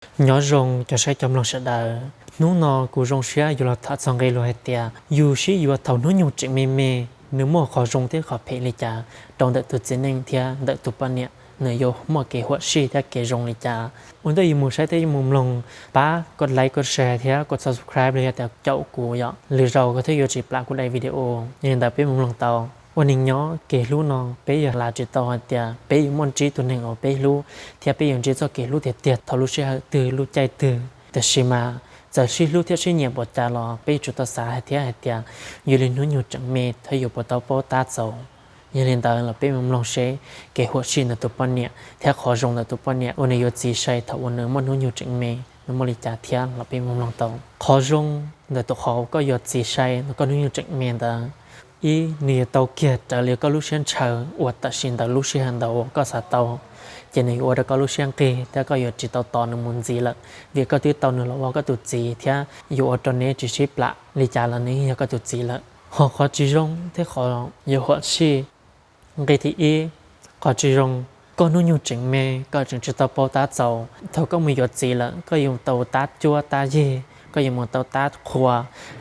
Nyob zoo cov saib cov mloog sawv daws, hnub no kuv zoo siab yuav los tham txog nqe lus hais tias yus sib yuav thaum hnub nyoog tseem me me, nws muaj qhov zoo thiab qhov phem li cas rau ntawm tus txiv neej thiab ntawm tus poj niam, nws yuav muaj kev huam sij thiab kev zoo li cas. Ua ntej yuav mus saib thiab yuav mus mloog, pab kov like kov share thiab kov subscribe los yog tias caum kuv yom, lwm zaus koj thiaj yuav tsis plam kuv daim video. Yog li ntawd peb mus mloog tau. Ua neeg nyob kev hlub no peb yog hla tsis tau hais tias peb yuav muaj ntsib tus neeg uas peb hlub thiab peb yuav ntsib txoj kev hlub tiag tiag thaum lub sij hawm twg lub caij twg. Tiam sis mas txawm sib hlub thiab sib nyiam npaum cas los peb yuav tsum tau xav hais thiab hais tias yus li hnub nyoog tseem me thiab yuav puas tau paub tab txaus. Yog li ntawd los peb mus mloog seb kev huam sij ntawm tus poj niam thiab qhov zoo ntawm tus poj niam uas nws yuav txiv sai thaum uas nws muaj hnub nyoog tseem me, nws muaj li cas thiab los peb mus mloog tau. Qhov zoo ntawm tus qhov koj yuav txiv sai ntawm koj hnub nyoog tseem me ntawd, ib, nws yuav tau kiag raws li koj lub siab ntshaw uas tam sim ntawd lub sij hawm ntawd uas koj xav tau, ces nws yuav ua rau koj lub siab nqig thiab koj yuav tsis tau tos nws mus ntxiv lawm, vim koj twb tau nws los ua koj tus txiv thiab yuav ua rau neb tsis sib plam li cas los nws yeej yog koj tus txiv lawm. Ho qhov tsis zoo thiab qhov yuav huam sij, nqe thib ib, qhov tsis zoo, koj hnub nyoog tseem me, koj tseem tsis tau paub tab txaus. Thaum koj mus yuav txiv lawm koj yuav tau tab cuab tab yig, koj yuav mus tau tab qhua,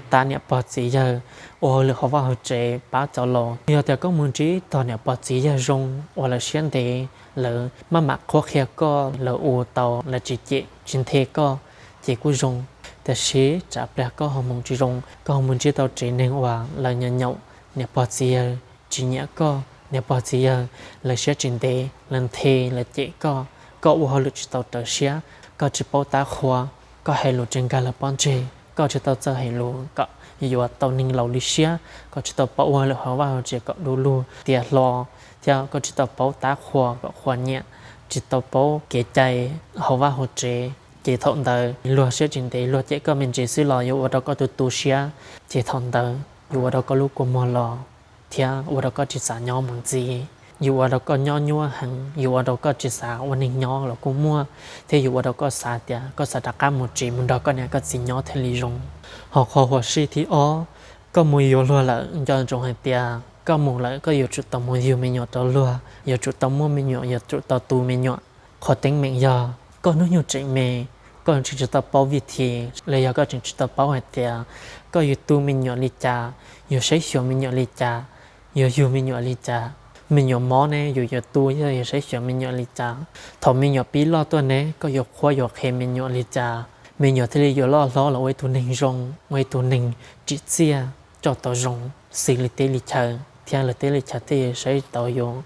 tab niam pog txiv yawg, ua hauj lwm hauv vaj hauv tsev pab cov laus. Yog tias koj mus ntsib tog niam pog txiv yawg zoo uas lawv siab ntev, lawv maj mam qhuab qhia koj, lawv ua tau, lawv tsis cem tsis nthe koj, ces kuj zoo. Tiam sis tsam pliag koj ho mus tsis zoo, koj ho mus ntsib tau tsev neeg uas lawv nyaum nyaum, niam pog txiv yawg tsis nyiam koj, niam pog txiv yawg lawv siab tsis ntev, lawv nthe lawv cem koj, koj ua hauj lwm tsis tau raws siab, koj tsis paub tab qhua, koj hais lus tsis nkag lawv pob ntseg, koj tsis tau txawj hais lus kom yuav tau neeg laus li siab, koj tsis tau paub ua hauj lwm hauv vaj hauv tsev kom du lug tiav hlo, thiab koj tsis tau paub tab qhua kom qhua nyiam, tsis tau paub kev cai hauv vaj hauv tsev, ces thaum ntawd luag siab tsis ntev luag cem koj me ntsis xwb los yuav ua rau koj tu tu siab, ces thaum ntawd yuav ua rau koj lub kua muag los, thiab ua rau koj tsis xav nyob mus ntxiv, yuav ua rau koj nyob nyuaj heev, yuav ua rau koj tsis xav ua neeg nyob los kuj muaj, thiab yuav ua rau koj xav tias koj xav rov qab mus tsev mus nrog koj niam koj txiv nyob thiaj li zoo. Ho qhov huam sij thib ob, koj mus yuav luag lawm nco ntsoov hais tias koj mus lawm koj yuav tsum tau mus yug me nyuam rau luag, yuav tsum tau muaj me nyuam, yuav tsum tau tu me nyuam. Qhov teeb meem yog koj hnub nyoog tseem me, koj tseem tsis tau paub vij thi, los yog koj tseem tsis tau paub hais tias koj yuav tu me nyuam li cas, yuav saib xyuas me nyuam li cas, yuav yug me nyuam li cas. Me nyuam mob ne yus yuav tu thiab yuav saib xyuas me nyuam li cas. Thaum me nyuam pib loj tuaj ne koj yuav qhuab yuav qhia me nyuam li cas, me nyuam thiaj li yuav loj hlob los ua ib tug neeg zoo, ua ib tug neeg tsim txiaj, coj tau zoo, xws li teb li chaw, thiab lawv teb li chaw thiaj yuav saib tau yus.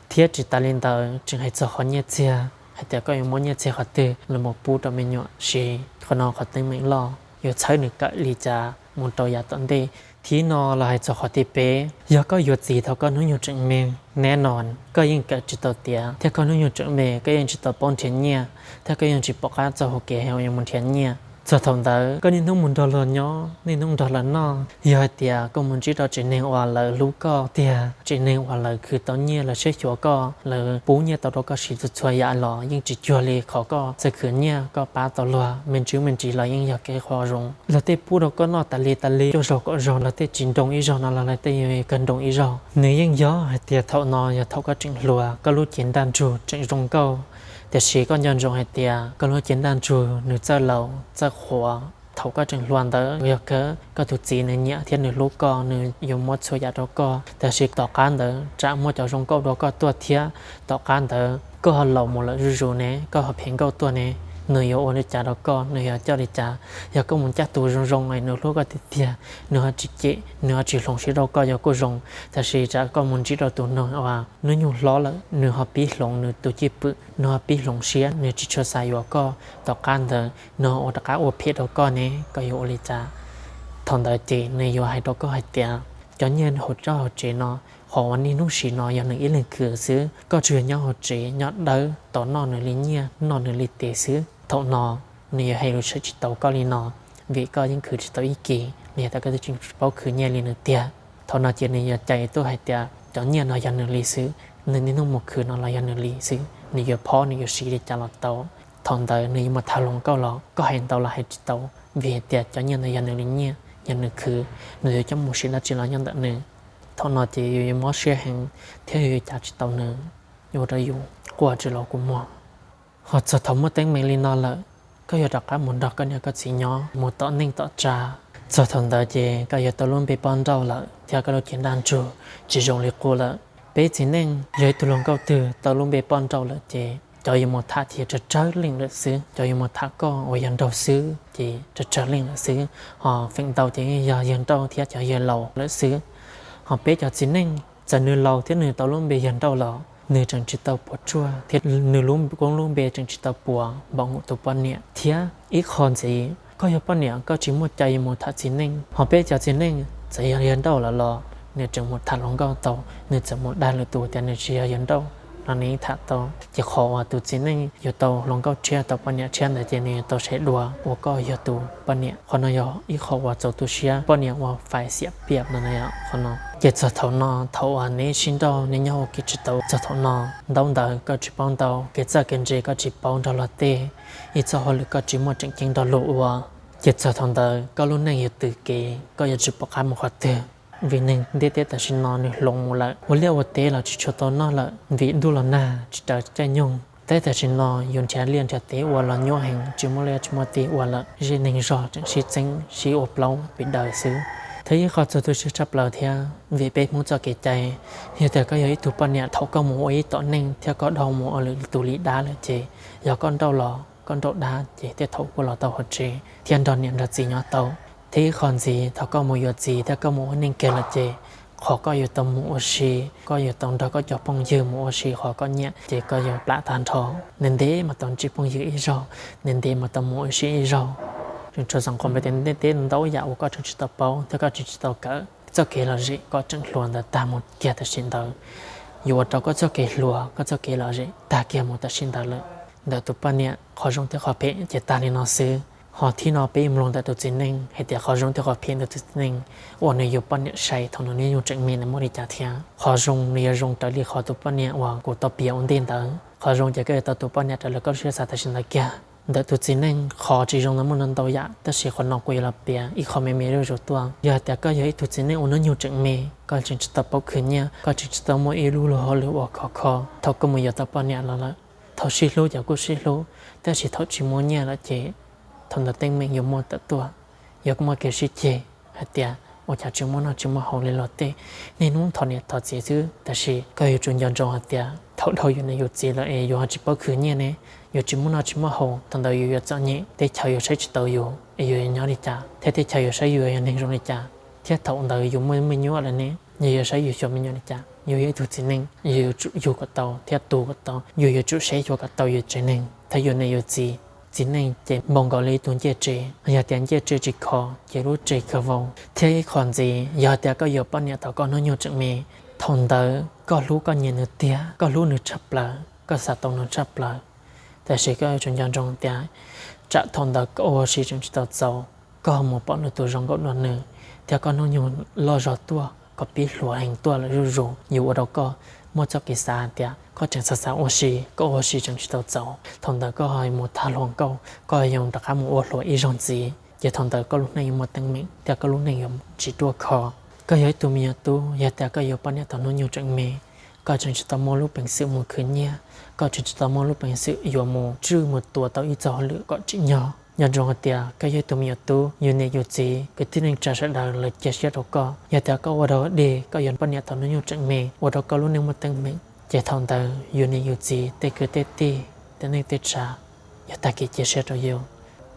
Thiab tsis tas li ntawd tseem hais txog qhov nyiaj txiag, hais tias koj yuav muab nyiaj txiag qhov twg los mus pub rau me nyuam siv. Qhov no qhov teeb meem loj yuav txhawb nws kawm li cas mus rau yav tom ntej. Thib no los hais txog qhov thib peb, yog koj yuav txiv thaum koj hnub nyoog tseem me, neb no koj yeej kawm tsis tau tiav, thiab koj hnub nyoog tseem me koj yeej tsis tau paub nrhiav nyiaj, thiab koj yeej tsis pom qab txoj hau kev yuav mus nrhiav nyiaj. Txog thaum ntawd koj niaj hnub mus nrog luag nyob, niaj hnub nrog luag noj, yog hais tias koj mus ntsib rau tsev neeg uas lawv hlub koj tiag, tsev neeg uas lawv khwv tau nyiaj, lawv saib xyuas koj, lawv pub nyiaj tau rau koj siv txhua txhua yam los yeej tsis cuag li qhov koj txawj khwv nyiaj, koj pab tau luag me ntsis me ntsis los yeej yog kev qhuas zoo. Luag tej pub rau koj noj tas li tas li, cuaj zaug kaum zaug, luag tej tsis nroo ib zaug no los luag tej yuav kawg nroo ib zaug. Nws yeej yog hais tias thaum no yog thaum koj tseem hluas, koj lub cev ntaj ntsug tseem zoo nkauj. Tiam sis koj nco ntsoov hais tias koj lub cev ntaj ntsug nws txawj laus txawj qhuav. Thaum koj tseem hluas ntawd yog kawg koj tus txiv nws nyiam thiab nws hlub koj, nws yuav muab txhua yam rau koj. Tiam sis tom qab ntawd tsam muaj cov zoo nkauj dua koj tuaj thiab, tom qab ntawd koj ho laus mus lawm zuj zus ne, koj ho phem nkauj tuaj ne, nws yuav ua li cas rau koj, nws yuav coj li cas? Yog koj mus coj tus zoo zoo es nws hlub koj tiag tiag, nws ho tsis cem, nws ho tsis hloov siab rau koj yog kuj zoo. Tiam sis tsam koj mus ntsib rau tus neeg uas hnub nyoog hlob lawm, nws ho pib hloov nws tus cwj pwm, nws ho pib hloov siab, nws tsis tshua xav yuav koj, tom qab ntawd nws ho ua rov qab ua phem rau koj ne, koj yuav ua li cas? Thaum ntawd ces nws yuav hais rau koj hais tias cov nyiaj hauv tsob hauv tsev no, qhov uas niaj hnub siv no yog nws ib leeg khwv xwb, koj tsuas yog nyob hauv tsev nyob dawb tos noj nws li nyiaj noj nws li tes xwb. Thaum no nws yuav hais lus tshawb tsis tau koj li no, vim koj yeej khwv tsis tau ib kis, los yog tias koj twb tsis paub khwv nyiaj li nws tiag. Thaum no ces nws yuav cais tuaj hais tias cov nyiaj no yog nws li xwb, nws niaj hnub mus khwv no los yog nws li xwb, nws yuav phob nws yuav siv li cas los tau. Thaum ntawd nws yuav mus tham hluas nkauj los koj hais ntau los hais tsis tau, vim hais tias cov nyiaj ntawd yog nws li nyiaj, yog nws khwv, nws yuav coj mus siv dab tsi los nyob ntawm nws. Thaum no ces yus yuav mob siab heev thiab yus yuav cav tsis tau nws, yuav ua rau yus quaj tsis los kua muag. Ho txog thaum muaj teeb meem li no lawm, koj yuav rov qab mus nrog koj niam koj txiv nyob mus tom neej tom tsav. Txog thaum ntawd ces koj yuav tau lub npe poj nrauj lawm thiab koj lub cev ntaj ntsug tsis zoo li qub lawm. Peb txiv neej yog ib tug hluas nkauj twg tau lub npe poj nrauj lawm ces cov yuav mus tham thiaj tsawg tsawg leej lawm xwb, cov yuav mus tham koj uas yog nraug xwb ces tsawg tsawg leej lawm xwb, ho feem ntau ces yog yawg nrauj thiab cov yawg laus lawm xwb. Ho peb cov txiv neej txawm nws laus thiab nws tau lub npe yawg nrauj los nws tseem tsis tau puas tsuaj thiab nws lub koob lub npe tseem tsis tau puas npaum nkaus tus poj niam thiab. Ib qho ntxiv, koj yog poj niam koj tsis muaj cai yuav mus tham txiv neej, ho peb cov txiv neej txawm yog yawg nrauj lawm los nws tseem mus tham hluas nkauj tau, nws txawm mus dag lwm tus tias nws tsis yog yawg nrauj los nws yeej tham tau. Ces qhov uas tus txiv neej yuav tau hluas nkauj tshiab tau poj niam tshiab ntawd ces nws yuav tau saib dua uas koj yog tus poj niam. Qhov no yog ib qho uas txaus tu siab poj niam uas fais xiam piam no. Qhov no ces txog thaum no, thaum uas neb sib nrauj neb nyob ua ke tsis tau txog thaum no, ntaub ntawv koj tsis paub ntau, kev txawj kev ntse koj tsis paub nrog luag tej, ib txoj hauj lwm koj tsis muaj tseem ceeb nrog luag ua, ces txog thaum ntawd koj lub neej yuav tws kev, koj yuav tsis pom qab mus qhov twg. Vim neeg ntiaj teb tam sim no nws hloov mus lawm, ua liaj ua teb los tsis tshua tau noj lawm vim ntuj los nag tsis raws caij nyoog. Teb tam sim no yus nrhiav liaj nrhiav teb ua los nyuaj heev, tsis muaj liaj tsis muaj teb ua lawm, zej neeg zog tseem sib txeeb sib ua plaub pes daws xwb. Thiab ib qho txaus tu siab tshaj plaws thiab vim peb Hmoob txoj kev cai, yog tias koj yog ib tug poj niam thaum koj mus ua ib tom neej thiab koj dhau mus ua lwm tus li dab lawm ces yog koj nrauj los koj nrauj dab ces tej thaum kuj los tau hauv tsev thiab nrog niam nrog txiv nyob tau. Thiab ib qho ntxiv, thaum koj mus yuav txiv thiab koj mus ua neej kiag lawm ces qhov koj yuav tau mus ua si, koj yuav tau nrog koj cov phooj ywg mus ua si qhov koj nyiam ces koj yuav plam tag nrho. Ntev ntev mas tau ntsib phooj ywg ib zaug, ntev ntev mas tau mus ua si ib zaug. Tseem tshuav xeem qhuas npe tias ntiaj teb ntau yam uas koj tseem tsis tau paub thiab koj tseem tsis tau kawm. Txoj kev lom zem koj tseem hluas ntawd tag mus kiag tam sim ntawd, yuav ua rau koj txoj kev hluas koj txoj kev lom zem tag kiag mus tam sim ntawd lawm. Ntawm tus poj niam qhov zoo thiab qhov phem ces tag li no xwb. Ho thib no peb yuav mloog ntawm tus txiv neej hais tias qhov zoo thiab qhov phem ntawm tus txiv neej uas nws yuav poj niam sai thaum nws hnub nyoog tseem me nws muaj li cas thiab. Qhov zoo nws yuav zoo raws li qhov tus poj niam uas kuv tau piav ua ntej ntawd. Qhov zoo ces koj yuav tau tus poj niam raws li koj lub siab xav tam sim ntawd kiag. Ntawm tus txiv neej qhov tsis zoo ntawd muaj ntau ntau yam, tab sis qhov no kuv yuav los piav ib qho me me zuj zus tuaj. Yog hais tias koj yog ib tug txiv neej uas hnub nyoog tseem me, koj tseem tsis tau paub khwv nyiaj, koj tseem tsis tau muaj ib lub luag hauj lwm uas khov kho, thaum koj mus yuav tau poj niam los lawm, thaum sib hlub ces kuj sib hlub, tab sis thaum tsis muaj nyiaj lawm ces thaum ntawd teeb meem yuav muaj tawm tuaj. Yog koj muaj kev sib ceg hais tias ua cas tsis muaj noj tsis muaj haus li luag tej, niaj hnub thov niam thov txiv xwb, tab sis koj yuav tsum nco ntsoov hais tias thaum dhau yuav niam yuav txiv lawm es yus ho tsis paub khwv nyiaj ne, yuav tsis muaj noj tsis muaj haus, thaum ntawd yus yuav txom nyem, teb chaws yuav saib tsis taus yus es yus yuav nyob li cas, thiab teb chaws yuav saib yus yog neeg zoo li cas. Thiab thaum ntawd yus muaj me nyuam lawm ne, yus yuav saib yus xyuas me nyuam li cas. Yus yog ib tug txiv neej, yus yuav tsum yug kom tau thiab tu kom tau, yus yuav tsum saib xyuas kom tau yus tsev neeg thiab yus niam yus txiv. Txiv neej ces npaum nkaus li ib tug ncej tsev, yog tias ncej tsev tsis kho ces lub tsev kawg vau. Thiab ib qho ntxiv, yog tias koj yuav poj niam thaum koj hnub nyoog tseem me, thaum ntawd koj hlub koj nyiam nws tiag, koj hlub nws tshaj plaws, koj xav tau nws tshaj plaws. Tab sis koj yuav tsum nco ntsoov tias tsam thaum ntawd koj ua si tseem tsis tau txaus, koj ho mus pom lwm tus zoo nkauj dua nws, thiab koj hnub nyoog loj zog tuaj, koj pib hluas heev tuaj lawm zuj zus, yuav ua rau koj muaj txoj kev xav hais tias koj tseem xav xav ua si, koj ua si tseem tsis tau txaus. Thaum ntawd koj ho mus tham hluas nkauj, koj yuav rov qab mus ua hluas ib zaug ntxiv, ces thaum ntawd koj lub neej yuav muaj teeb meem thiab koj lub neej yuav tsis ruaj khov. Koj yog ib tug me nyuam tub, yog tias koj yuav poj niam thaum hnub nyoog tseem me, koj tseem tsis tau muaj lub peev xwm mus khwv nyiaj, koj tseem tsis tau muaj lub peev xwm yuav mus tswj mus tua tau ib txoj hauj lwm kom tsim nyog. Nco ntsoov hais tias koj yog ib tug me nyuam tub, yus niam yus txiv kwv tij neej tsa sawv daws lawv cia siab rau koj. Yog tias koj ua dog dig, koj yuav poj niam thaum hnub nyoog tseem me, ua rau koj lub neej muaj teeb meem, ces thaum ntawd yus niam yus txiv tej kwv tej tij, tej neej tej tsa yuav tag kev cia siab rau yus.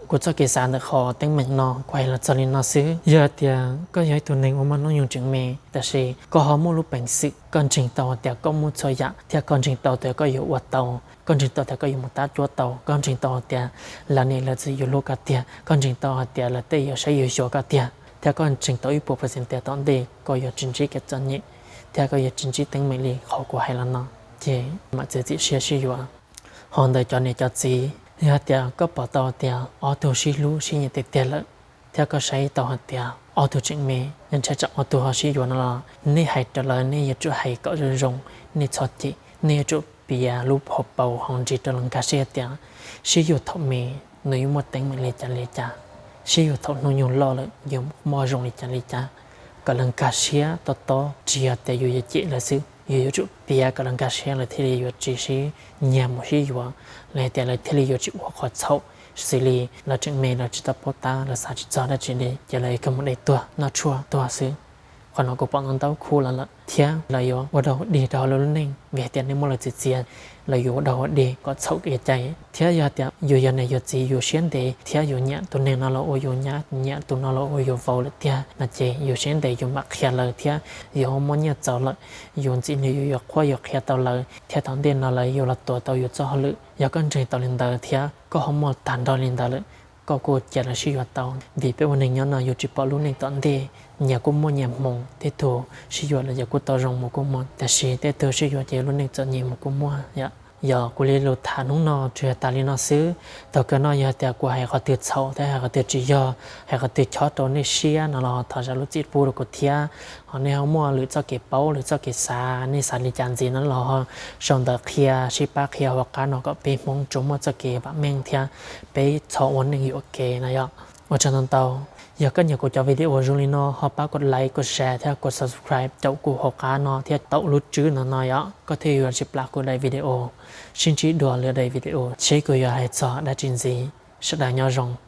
Kuv txoj kev xav ntawm qhov teeb meem no kuv hais los txog li no xwb. Yog tias koj yog ib tug neeg uas muaj hnub nyoog tseem me, tab sis koj ho muaj lub peev xwm, koj ntseeg tau hais tias koj muaj txhua yam, thiab koj ntseeg tau tias koj yuav ua tau, koj ntseeg tau tias koj yuav mus tab cuab tau, koj ntseeg tau hais tias lawv niam lawv txiv yuav hlub koj tiag, koj ntseeg tau hais tias lawv tej yuav saib yuav xyuas koj tiag, thiab koj ntseeg tau ib puas percent tias tom ntej koj yuav tsis ntsib kev txom nyem, thiab koj yuav tsis ntsib teeb meem li qhov kuv hais los no, ces mam txiav txim siab sib yuav. Ho ntawm cov niam cov txiv, yog tias koj pom tau tias ob tug sib hlub sib nyiam tiag tiag lawm, thiab koj saib tau hais tias ob tug tseem me, ntshai tsam ob tug ho sib yuav no los nej hais rau lawv nej yuav tsum hais kom zoo zoo, nej txhob cem, nej yuav tsum piav lub hauv paus hauv ntsis rau lawv nkag siab tias sib yuav thaum me nws yuav muaj teeb meem li cas li cas, sib yuav thaum hnub nyoog loj lawm yuav muaj zoo li cas li cas, kom lawv nkag siab tob tob, tsis yog tias yus yuav cem lawv xwb, yus yuav tsum piav kom lawv nkag siab lawv thiaj li yuav tsis sib nyiag mus sib yuav, los hais tias lawv thiaj li yuav tsis ua qhov txhaum xws li lawv tseem me, lawv tsis tau paub tab, lawv xav tsis txog dab tsi li, ces lawv kawg mus de tuag noj tshuaj tuag xwb. Qhov no kuv pom ntau ntau khub los lawm, thiab lawv yuav ua dog ua dig rau hauv lawv lub neej, vim hais tias nej muab lawv txiav txiav, lawv yuav ua dog ua dig kom txhaum kev cai. Thiab yog hais tias yus yog niam yog txiv, yus siab ntev thiab yus nyiam tus neeg no los ua yus nyab, nyiam tus no los ua yus vauv lawm tiag no ces yus siab ntev yus mam qhia lawv thiab yus ho muaj nyiaj txaus lawm, yus ntxim li yus yuav qhuab yuav qhia tau lawv thiab tom ntej no lawv yuav los tuav tau yus txoj hauj lwm. Yog koj ntseeg tau li ntawd thiab koj ho muaj tag nrho li ntawd lawm, koj kuj cia lawv sib yuav tau. Vim peb ua neeg nyob no yus tsis pom lub neej tom ntej, nyias kuj muaj nyias hmoov, tej tug sib yuav lawm ces kuj tau zoo mus kuj muaj, tiam sis tej tug sib yuav ces lub neej txom nyem mus kuj muaj. Yog kuv li lus tham hnub no tsuas yog tas li no xwb. Thaum kawg no yog tias kuv hais qhov twg txhaum thiab hais qhov twg tsis yog, hais qhov twg chob rau nej siab no los thov zam lub txim pub rau kuv thiab. Ho nej ho muaj lwm txoj kev paub lwm txoj kev xav, nej xav li cas ntxiv no los sau ntawv qhia, sib pab qhia hauv qab no kom peb Hmoob tsuas muaj txoj kev vam meej thiab peb txhob ua neej yuam kev no yom. Ua tsaug ntau ntau. Yog koj nyiam kuv cov video zoo li no ho pab kom like, kom share thiab kom subscribe caum kuv hauv qab no thiab taum lub tswb no no yom, koj thiaj yuav tsis plam kuv daim video. Sib ntsib dua lwm daim video seb kuv yuav hais txog dab tsi ntxiv. Sawv daws nyob zoo.